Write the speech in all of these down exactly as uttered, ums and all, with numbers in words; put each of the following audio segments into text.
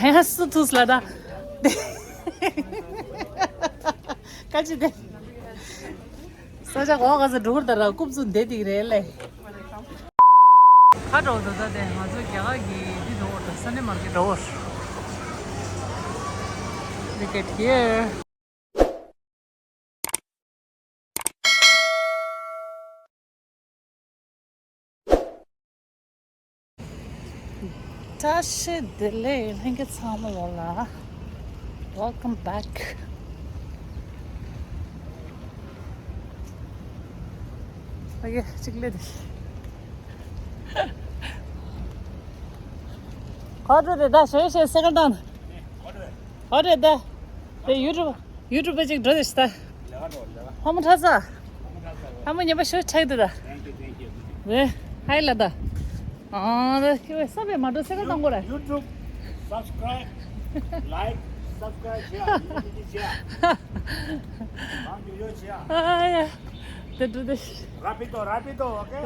ཡ་སུ་ཐུགས་ལ་ད། ཀ་ཅི་དེ། ས་ཆ་གོ་ག་ས་འགྲོ་གི་ད་ར་རྐུབ་བཙུགས་བསྡད་དེ་རེད་ལེ། ཁ་འགྲོ་ད་ད་དེ་ང་ཚོ་རྒྱ་གར་གྱི་འདི་འགྲོ་བར་ད་Sunday market འགྲོ་བར། Look at here. བཀྲ་ཤིས་བདེ་ལེགས་ལྷན་རྒྱས་ཚང་མ་ལོ་ལ། Welcome back. ཨོ་ཡེ་གཅིག་ལས་དེ། ཁོ་ཚོ་དེ་ད་ཞོ་ཞེས་སེ་ཀལ་དང་། ཁོ་ཚོ་དེ་ད། དེ་ཡུ་ཊུབ་ཡུ་ཊུབ་པ་ཅིག་འགྲོ་དེ་ཤི་ད། ལྷ་མོ་ཁྲ་ས། ལྷ་མོ་ཉན་པ་ཤོ་ཆག་དེ་ད། Thank you, thank you. ཝེ་ཧའི་ལ་ད། ཨ་ད་ཁྱོད་ས་བེ་མ་འགྲོ་སེ་ཀལ་དང་གོ་ར། YouTube subscribe, like, subscribe, share, share. ཨ་ཡ། དེ་འགྲོ་དེ། Rápido, rápido, okay?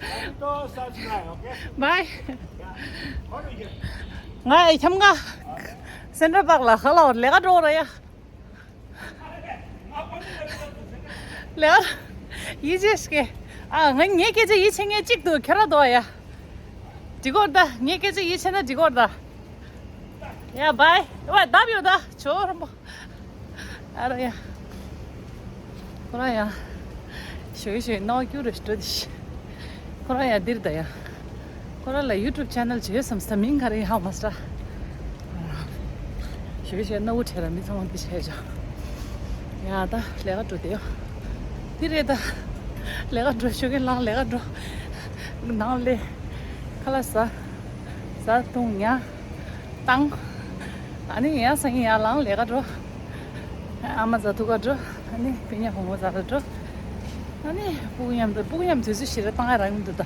Rápido, subscribe, okay? Bye. ང་ཁྱམ་ག་སེན་ཊར་པཱག་ལ་ཁ་ལ་ལས་ཀ་འགྲོ་ར་ཡ། ལས་ཀ་ཡིད་ཆེས་ཀྱི། ཨ་ང་ངའི་སྐད་ཆ་ཡིད་ཆེས་ངེས་གཅིག་ཏུ་ཁྱེད་ར་དོ་ཡ། འགྲིག་གོ་ད་ངའི་སྐད་ཆ་ཡིད་ཆེས་ན་འགྲིག་གོ་ད། ཡ་བའི། ཝ་ལྡབ་ཡོད་ད་ཇོ་རམ་པོ། ཨ་ར་ཡ། ཁོ་ར་ཡ། ཞོ་ཡི་ཞོ་ཡི་རྣ་བ་སྐྱུར་རེ་འགྲོ་དེ་ཤི། ཁོ་ར་ཡ་འདིར་ད་ཡ། ཁོ་ར་ལ་ཡུ་ཊུབ་ཆེ་ནལ་བྱོས་བསམ་ས་མིང་ག་རེ་ཡ་ཧ་མ་སྲ། ཞོ་ཡི་ཞོ་ཡི་རྣ་བ་བྲལ་ར་མི་ཚང་མ་འདི་བྱས་ཇོ། ཡ་ད་ལས་ཀ་འགྲོ་དེ་ཡོ། འདི་རེད་ད། ལས་ཀ་འགྲོ་ཞོ་གི་ལང་ལས་ཀ་འགྲོ། ནང་ལས། ཁ་ལག་ཟ། ཟ་བཏུང་ཉ། བཏང་། ཨ་ནི་ཡང་སང་ཉིན་ཡར་ལངས་ལས་ཀ་འགྲོ། ཨ་མ་ཟ་ཐུག་ག་འགྲོ། ཨ་ནི་སྤུན་ཉ་བུ་མོ་ཟ་ལ་འགྲོ། ཨ་ནི་སྤུ་གུ་མཉམ་དུ་སྤུ་གུ་མཉམ་དུས་ཚོད་ཞེ་དྲག་བཏང་ཡ་རག་མི་འདུག་ད།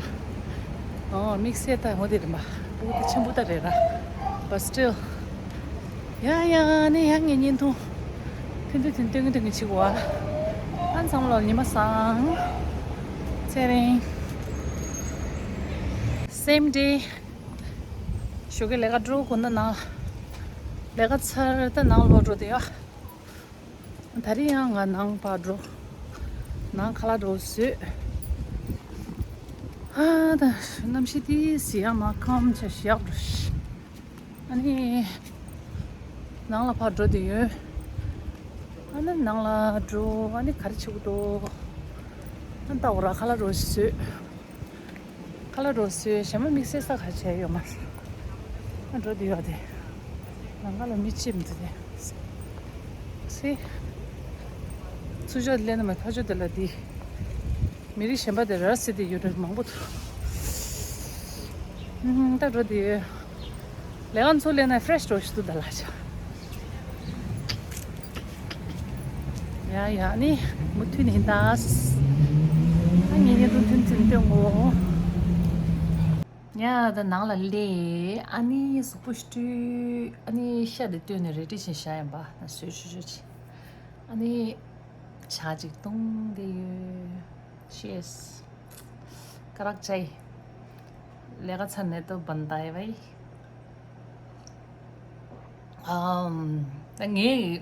ཨོ་དམིགས་བསལ་ད་འོ་དེ་རེད་མ། སྤུ་གུ་དེ་ཆེན་པོ་ད་རེད་ར། But still. ཡ་ཡ་ཨ་ནི་ཡང་ངས་བརྙན་ཐུང་། ཐུང་ཐུང་ཐུང་ཐུང་ཐུང་ཆིག་བ། ཨ་ཚང་མ་ལོ་ཉི་མ་བཟང་། ཚེ་རིང་། Same day. ཞོགས་ཀས་ལས་ཀ་འགྲོ་དགོས་ན་ནང་། ལས་ཀ་ཚར་ད་ནང་ལོག་འགྲོ་དེ་ཡ། ད་རིང་ཡང་ང་ནང་ཕར་འགྲོ། ནང་ཁ་ལག་འགྲོ་བཟོས། ཨ་ད་གནམ་གཤིས་དེ་ཟི་ཡ་མ་ཁམ་ཆ་ཞིག་འགྲོ་ཤི། ཨ་ནི། ནང་ལ་ཕར་འགྲོ་དེ་ཡོད། ཨ་ནི་ནང་ལ་འགྲོ་ཨ་ནི་ག་རེ་བྱེད་དགོས་འདུག་ཨ་ནི་ལྟ་འོ་ར་ཁ་ལག་འགྲོ་བཟོས། ཁ་ལག་འགྲོ་བཟོས་ཞེ་མ་དམིགས་བསལ་ས་ག་བྱས་ཡོད་མ་རེད། ཨ་འགྲོ་དེ་ཡོད་དེ། ནང་ཁ་ལ་མི་ཅིག་མི་འདུག་དེ། སི། ཚུར་ཕྱོགས་སླེབས་ན་མ་ཕར་ཕྱོགས་དེ་ལ་དེ། མི་རིགས་གཞན་པ་དེ་ར་སི་དེ་ཡོད་རེད་མང་པོ་འདུག་ཨུམ་ད་འགྲོ་དེ་ཡོད། ལས་ཀ་ཚུར་སླེབས་ན་ཕེ་རེ་ཤི་འགྲོ་ཞིག་འདུག་ད་ལ་ཆ། ཡ་ཡ་ནི་མུ་མཐུད་ནས་ད། ཨ་ངེད་གཉིས་ཐུང་ཐུང་ཐུང་ཐུང་ངོ་། ཡ་ད་ནང་ལ་སླེབས་ཨ་ནི་གཟུགས་པོ་ཞིག་བཀྲུས་ཨ་ནི་ཤ་དེ་བཏོན་ནས་རེ་ཌི་བྱས་བཞག་ཡིན་པ་ན་བཟོས་ཆུ་ཆུ་ཆེ། ཨ་ནི་ཇ་ཅིག་བཏུང་བསྡད་ཡོད། Cheers. ཀ་རག་ཅའི། ལས་ཀ་ཚར་ནས་ཏོ་བན་དའི་བའི། ཨམ། ད་ངའི་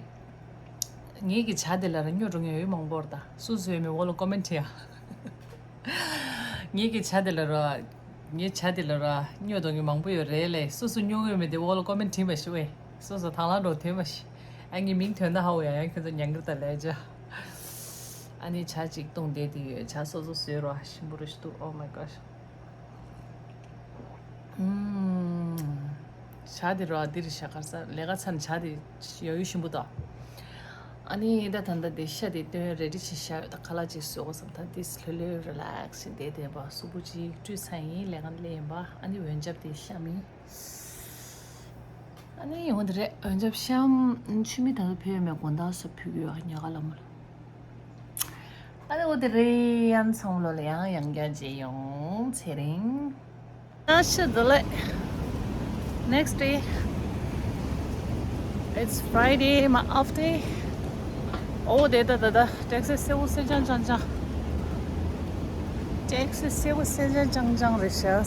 ངའི་གི་ཇ་དེ་ལ་ར་སྨྱོ་འགྲོ་མཁན་ཡོད་མང་པོ་རེད་ད། སུ་སུ་ཡོད་མེད་འོག་ལ་ཀོ་མེན་ཊི་བྲིས་ཡ། ངའི་གི་ཇ་དེ་ལ་ར། ངའི་ཇ་དེ་ལ་ར་སྨྱོ་འགྲོ་མཁན་མང་པོ་ཡོད་རེད་ལེ། སུ་སུ་སྨྱོ་གི་ཡོད་མེད་དེ་འོག་ལ་ཀོ་མེན་ཊི་བྲིས་པ་ཞུ་ཨེ། སོ་སོ་དང་བླངས་འགྲོ་ཐོན་པ་ཞིག་ཨ་ངའི་མིང་ཐོན་ན་ཧ་འོ་ཡ་ཡང་ཁྱོད་ཚོ་ཉན་གི་རེད་ད་ལས་ཇ། ཨ་ནི་ཇ་ཅིག་བཏུང་བསྡད་དེ་ཡོད། ཇ་སོ་སོ་བཟོས་རོགས་ཞིམ་པོ་རེ་ཞིག་འདུག Oh my gosh. ཨུམ། ཇ་དེ་རོ་འདིར་ཤ་ཁར་ས་ལས་ཀ་ཚར་ནས་ཇ་དེ་ཡོད་ཡོད་ཞིམ་པོ་དང་། ཨ་ནི་ད་ད་ད་དེ་ཤ་དེ་བཏོན་རེ་ཌི་བྱས་བཞག་ཡོད། ད་ཁ་ལག་ཅིག་བཟོ་དགོས་བསམ། ད་དེ་ལྷོད་ལྷོད་རི་ལེག་སི་བྱས་བསྡད་བསྡད་པ། སུ་བུ་ཅིག་བཀྲུས་ཚར་ཡིན། ལས་ཀ་སླེབས་ཡིན་པ། ཨ་ནི་འོན་ཆབ་དེ་བཤམས་ཡིན། ཨ་ནི་འོ་དེ་རེད། འོན་ཆབ་བཤམས། ཆུ་མིག་ད་ལྟ་ཕེབས་ཡོད་མེད་དགོང་དག་སོ་ཕུལ་གི་ཡོད་ཉག་ག་ལ་མོ་ལ། ཨ་ནི་འོ་དེ་རེད། ཡང་ཚང་མ་ལོ་ལ་ཡང་ཡང་བསྐྱར་མཇལ་ཡོང་། ཚེ་རིང་། ཨ་ཤི་དེ་ལེ། Next day. It's Friday, my off day. ཨོ་དེ་ད་ད་ད་ཊེག་སི་སེར་པོ་སེར་ལྗང་ལྗང་ལྗང་། ཊེག་སི་སེར་པོ་སེར་ལྗང་ལྗང་ལྗང་རེད་ཤག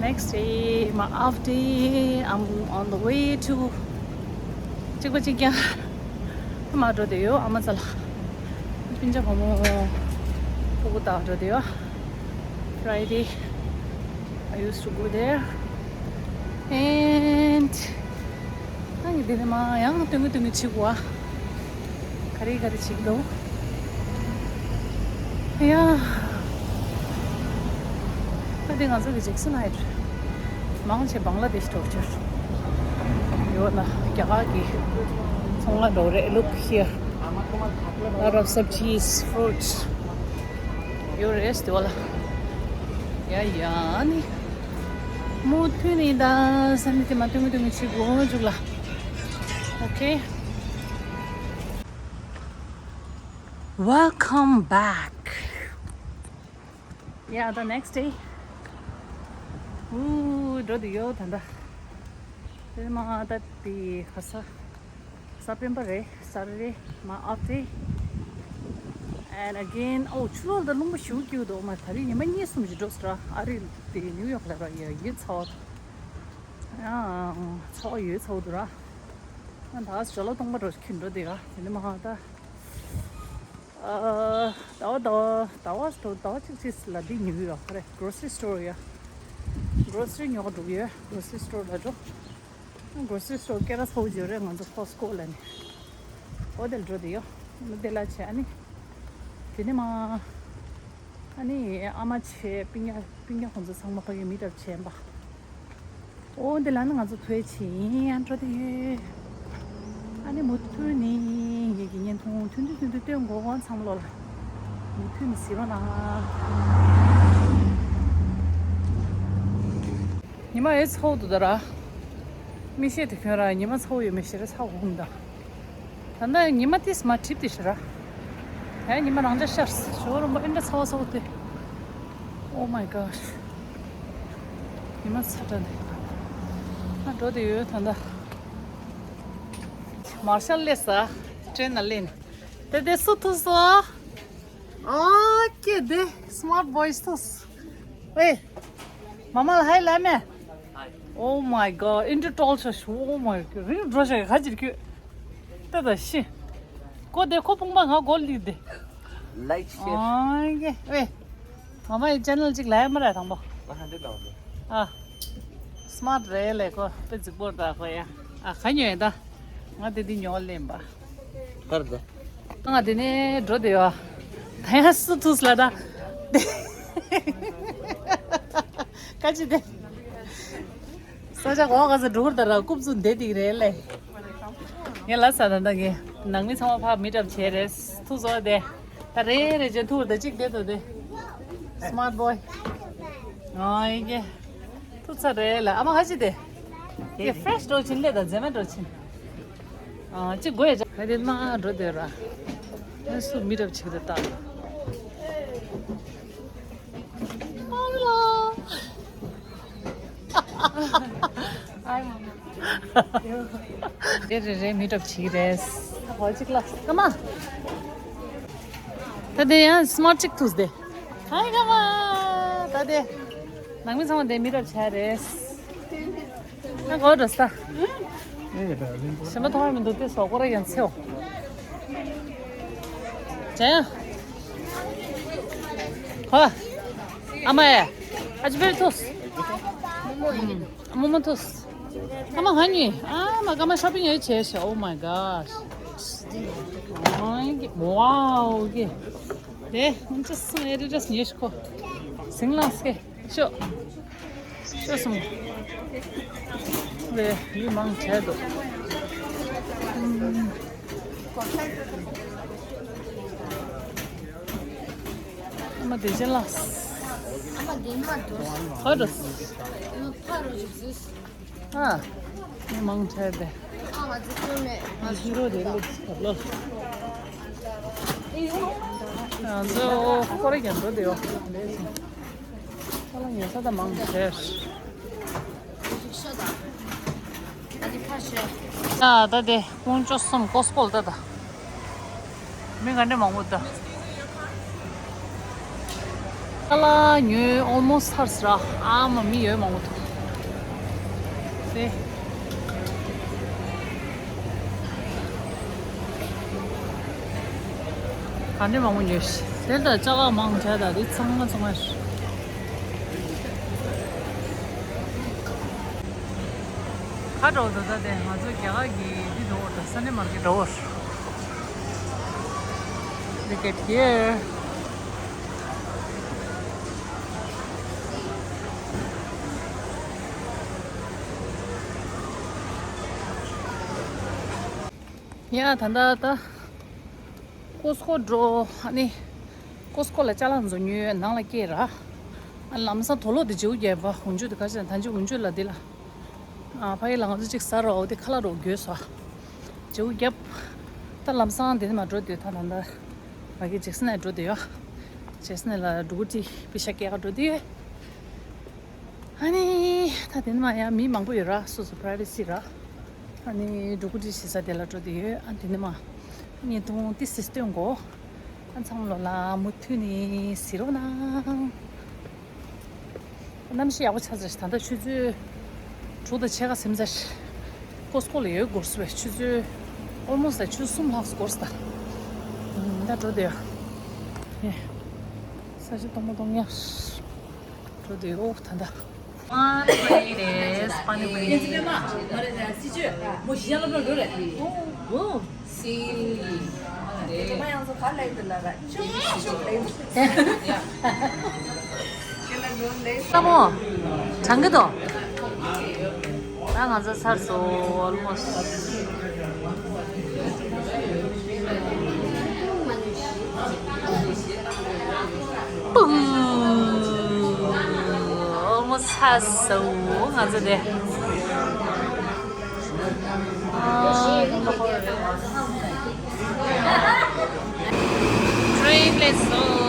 Next day, my off day. I'm on the way to གཅིག་པ་གཅིག་རྐྱང་། ཨ་མ་འགྲོ་བསྡད་ཡོད། ཨ་མ་རྩ་ལ། སྤུན་ཆ་བུ་མོ་ཕྲུ་གུ་དང་འགྲོ་བསྡད་ཡོད། Friday, I used to go there. And ཨ་ནི་དེ་ནས་མ་ཡང་སྟོན་གི་སྟོན་གི་བྱེད་དགོས་ཨ། ག་རེ་ག་རེ་བྱེད་ཀྱི་འདུག་ཡ། ཨ་དེ་ང་ཚོ་གི་ཇེག་སན་ཧའེཊ་མང་ཆེ་བང་ལ་དེཤ་འགྲོ་ཆོག་ཡོད་ན། རྒྱ་གར་གི་ཚོང་ཁང་འགྲོ་རེད། Look here, lot of sabjis, fruits. ཡོད་རེད་ཟེར་བ་ལ། ཡ་ཡ་ནི། མུ་མཐུད་ནི་ད་ས་ནི་དེ་མ་སྟོན་གི་སྟོན་གི་བྱེད་དགོས་འཇུག་ལ། Okay. Welcome back. Yeah, the next day. ཨུ། འགྲོ་དུ་ཡོད་ད་ལྟ། དེ་མ་ད་དེ་ག་ས། གཟའ་སྤེན་པ་རེད། Saturday, my off day. And again, oh, ཆུ་ལོག་ད་རླུང་པ་ཞུ་སྐྱིད་འདུག་མ། ད་རེས་ཉི་མ་གཉིས་གསུམ་ཞིག་འགྲོ་སོང་ར། ཨ་རི་དེ་ནིའུ་ཡོག་ལ་ར་ཡ་ཡོད་ཚ་བ། ཡ་ཚ་བ་ཡོད་ཚ་བ་འདུག་ར། ང་ད་ཞོ་ལོ་གཏོང་པ་འགྲོ་ཁྱིམ་འགྲོ་དེ་ག་དེ་ནི་མ་ཧ་ད། ཨ། ཟླ་བ་ཟླ་བ་ཟླ་བ་ཟླ་བ་གཅིག་གཅིག་ལ་འདི་ཉོས་ཡོད་ར། ཁ་རེ་grocery store ཡ། Grocery ཉོ་ག་འགྲོ་གི་ཡོད། Grocery store ལ་འགྲོ། Grocery store སྐད་ར་ཚ་བོ་བརྗོད་རེད། ང་ཚོ་Costco ལ་ནི། ཨོ་དེ་ལ་འགྲོ་དེ་ཡོད། ཨ་ནི་དེ་ལ་བྱས་ཨ་ནི། དེ་ནི་མ། ཨ་ནི་ཨ་མ་བྱས་སྤུན་ཀྱག་སྤུན་ཀྱག་ཁོང་ཚོ་ཚང་མ་ཕ་གི་མི་རབས་བྱས་པ། ཨོ་འདི་ལ་ནི་ང་ཚོ་ཐོས་ཆེན་ཡང་འགྲོ་དེ་ཡོད། ཨ་ནི་མུ་མཐུད་ནི་ངེད་ཀྱི་བརྙན་ཐུང་ཐུང་ཐུང་ཐུང་ཐུང་སྟོན་དགོས་གོ་ཚང་མ་ལོ་ལ། མུ་མཐུད་ནི་གཟིགས་རོགས་གནང་། ཉི་མ་ཨེ་ཚ་བོ་འདུག་ད་ར། མི་ཤེས་དེ་ཁྱོད་ར་ཉི་མ་ཚ་བོ་ཡོད་མེད་ཤེས་ར་ཚ་བོ་འོང་ད། ད་ལྟ་ཉི་མ་ཏིས་མ་གྲིབ་དེ་ཤི་ར། ཧེ་ཉི་མ་རང་འཇགས་ཤར་ཞོ་རོ་མ་ཨེ་འདྲ་ཚ་བ་ཚ་བོ་དེ། Oh my god. ཉི་མ་ཚ་དྲགས་ནས། ང་འགྲོ་དེ་ཡོད་ད་ལྟ། མར་ཤལ་སླེབས་ས། ཀྲེན་ན་སླེབས་ནས། དེ་དེ་སུ་ཐུག་སོང་། ཨ་ཀེ་དེ་smart boys ཐུག་སོང་། ཝེ། མ་མ་ལ་ཧའི་ལབ་མེད། Oh my god, ཨིན་དྲི་ཊོལ་ཆ་ཤུ། Oh my god, རིང་འགྲོ་ཤག་ག་ཅིར་ཁྱོད། ཏེ་ད་ཤི། ཀོ་དེ་ཁོ་དཔུང་པ་ང་གོ་ལི་དེ། Like, share. ཨང་གེ་ཨེ། ང་མ་ཡི་ཅེ་ནལ་གཅིག་ལ་ཡ་མ་ར་དང་པོ། ང་ཧ་འདི་དང་དེ། ཨ། སི་མ་ཊི་རེད་ལེ་ཁོ་དཔེ་རྫིག་པོ་ར་ད་ཁོ་ཡ། ཨ་ག་ཉོས་ཡ་ད། ང་དེ་འདི་ཉོ་ལེན་པ། གར་དེ། ང་དེ་ནས་འགྲོ་དེ་ཡོད། ད་ཡང་སུ་ཐུག་སླ་ད། ཀ་ཅི་དེ། ས་ཆ་གོ་ག་ས་འགྲོ་གི་ད་ར་རྐུབ་བཙུགས་བསྡད་དེ་རེད་ལེ། ངས་ལ་ས་ད་ད་གི་ནང་མི་ཚང་མ་ཕ་མི་འདྲ་བྱས་རེད། ཐུག་སོང་དེ། ད་རེ་རེ་བྱས་ཐུག་ད་གཅིག་བསྡད་དོ་དེ། སི་མ་ཊི་བོའི། ཨ་ཡི་གེ་ཐུག་ཚར་རེད་ལ་ཨ་མ་ཧ་ཅི་དེ། ཡེ་ཧྥེ་རེཤ་འགྲོ་ཕྱིན་ལེ་ད་མཛེས་མ་འགྲོ་ཕྱིན། ཨ་ཅི་དགོས་ཡ་ཅག་ཧ་དེ་མ་འགྲོ་དེ་ར། ཨ་སུ་མི་འདྲ་བྱེད་དེ་ད། Hello. Hi, Mama. རེ་རེ་རེ་མི་འདྲ་བྱེད་རེད། ཧོ་ཅིག་ལ་ཀ་མ། ད་དེ་ཡང་སི་མ་ཊི་ཅིག་ཐུག་སྟེ། ཧའི་ཀ་མ། ད་དེ། ནང་མི་ཚང་མ་དེ་མི་རབས་ཆགས་རེད། ང་གོ་འགྲོ་ས། ཞེ་མ་མཐོང་བ་མི་འདུག་དེ་སོག་པོ་ར་ཡང་ཚེའོ། ཅན། ཧོ། ཨ་མ་ཡ། ཨ་ཅི་བེར་ཐུགས། ཨ་མོ་མོ་ཐུགས། ཨ་མ་ཧ་ཉི། ཨ་མ་ཀ་མ་ཤོ་པིང་ཡོད་བྱས་ཤག Oh my god. ཨོ་ཡེ། Wow. ཡེ། དེ་ང་ཅི་སང་ཨེ་རི་ཌི་ཉེ་ཤི་ཁོ། སིང་ལང་སྐེ་ཤོ། ཤོ་སུམ། དེ་མི་མང་ཆེ་འདུག་ཨ་མ་དེ་ཅན་ལ། ཨ་མ་དེ་མ་འདུག་ཧོ་འདུག་ཨ་མ་ཕ་རུ་ཅིག་ཟུས། ཨ། མི་མང་ཆེ་དེ། ཨ་མ་ཅིག་ཁྱོད་མེད། ང་ཞི་རོ་དེ་ལུགས་ལོ། ང་ཚོ་ཁོ་རེ་རྒྱན་འགྲོ་དེ་ཡོད། ཁོ་ལ་ཉལ་ས་ད་མང་ཆེ། ཨ་ད་དེ་དཔུང་ཆོ་གསུམ་ཀོ་སི་ཀོ་ལ་ད་ད། མི་ག་འདྲ་མང་པོ་ད། ཅ་ལག་ཉོས་almost ཚར་སོང་ར། ཨ་མ་མི་ཡོད་མང་པོ་འདུག་སེ། ག་འདྲ་མང་པོ་ཉོས་ཤག་དེ་ལྟར་ཅ་ལག་མང་དྲགས། ད་འདི་ཚང་མ་ཚང་མ་ཤག་ག་འགྲོ་འདུག་ད་དེ་ང་ཚོ་རྒྱ་གར་གྱི་འདི་འགྲོ་བར་ད་Sunday market འགྲོ་བར། Look at here. ཡ་ད་ད་ད། Costco འགྲོ། ཨ་ནི་Costco ལ་ཅ་ལག་འཛོ་ཉོས་ནང་ལ་སྐྱེལ་ར། ཨ་ལམ་སང་དུག་ལོག་དེ་བརྗེ་པོ་བརྒྱབ་པ་འོག་འཇུག་དེ་ག་ཅི་ད་འཇུག་འོག་འཇུག་ལ་དེ་ལ། ཨ་ཕ་གི་ལ་ང་ཚོ་གཅིག་ཟ་རོགས་དེ་ཁ་ལག་རོགས་འགྱོད་སོ། བརྗེ་པོ་བརྒྱབ། ད་ལམ་སང་དེ་ནས་མ་འགྲོ་དེ་ད་ད་ད། ང་གི་ཇེག་སན་ལ་འགྲོ་དེ་ཡོད། ཇེག་སན་ལ་འབྲུ་གུ་ཏི་པི་ཤ་སྐྱེལ་ག་འགྲོ་དེ་ཡོད། ཨ་ནི་ད་དེ་ནས་མ་ཡང་མི་མང་པོ་ཡོད་ར། སོ་སོ་privacy ར། ཨ་ནི་འགྲོ་ཀུ་ཏི་ཞེ་ས་དེ་ལ་འགྲོ་དེ་ཡོད། ཨ་དེ་ནས་མ་བརྙན་ཐུང་ཏི་སི་སྟོན་གོ། ཨ་ཚང་མ་ལོ་ལ་མུ་མཐུད་ནས་གཟིགས་རོགས་གནང་། གནམ་གཤིས་ཡག་པོ་ཆགས་ཚར་ཤག་ད་ལྟ་ཆུ་ཚོད་དྲུག་དང་ཕྱེད་ཀ་ཟིན་ཚར། Costco ལ་ཡོད་འགོར་སོང་བས། ཆུ་ཚོད་almost ད་ཆུ་ཚོད་གསུམ་ལྷག་འགོར་སོང་ད། ད་འགྲོ་དེ་ཡོད། ས་ཆ་སྟོང་པ་སྟོང་ཡ། འགྲོ་དེ་ཡོད་ད་ལྟ། པ་ནི་པུ་རི་རེད། པ་ནི་པུ་རི། ལྟ་མོ། དྲང་གི་འདུག་ད་ང་ཚོ་ཚར་སོང་། Almost. པུའུ། Almost ཚར་སོང་ང་ཚོ་དེ། ཨ། Train སླེབས་སོང་།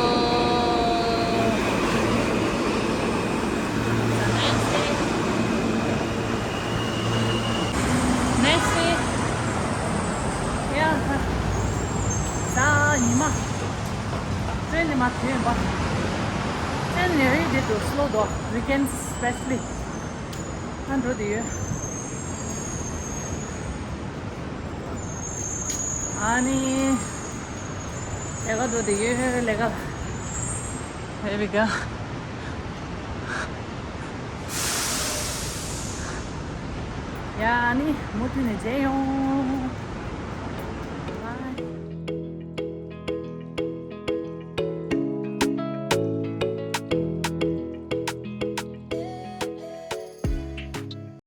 Next day. ཡ། གཟའ་ཉི་མ། ཊེན་ནས་མར་ཐོན་པ། ཊེན་ནས་རེད་དེ་དུ་སློ་དོ། Weekends especially. ཨ་འགྲོ་དེ་ཡོད། ཨ་ནི། ལས་ཀ་འགྲོ་དེ་ཡོད། ལས་ཀ། Here we go. ཡ་ཨ་ནི་མུ་མཐུད་ནས་མཇལ་ཡོང་།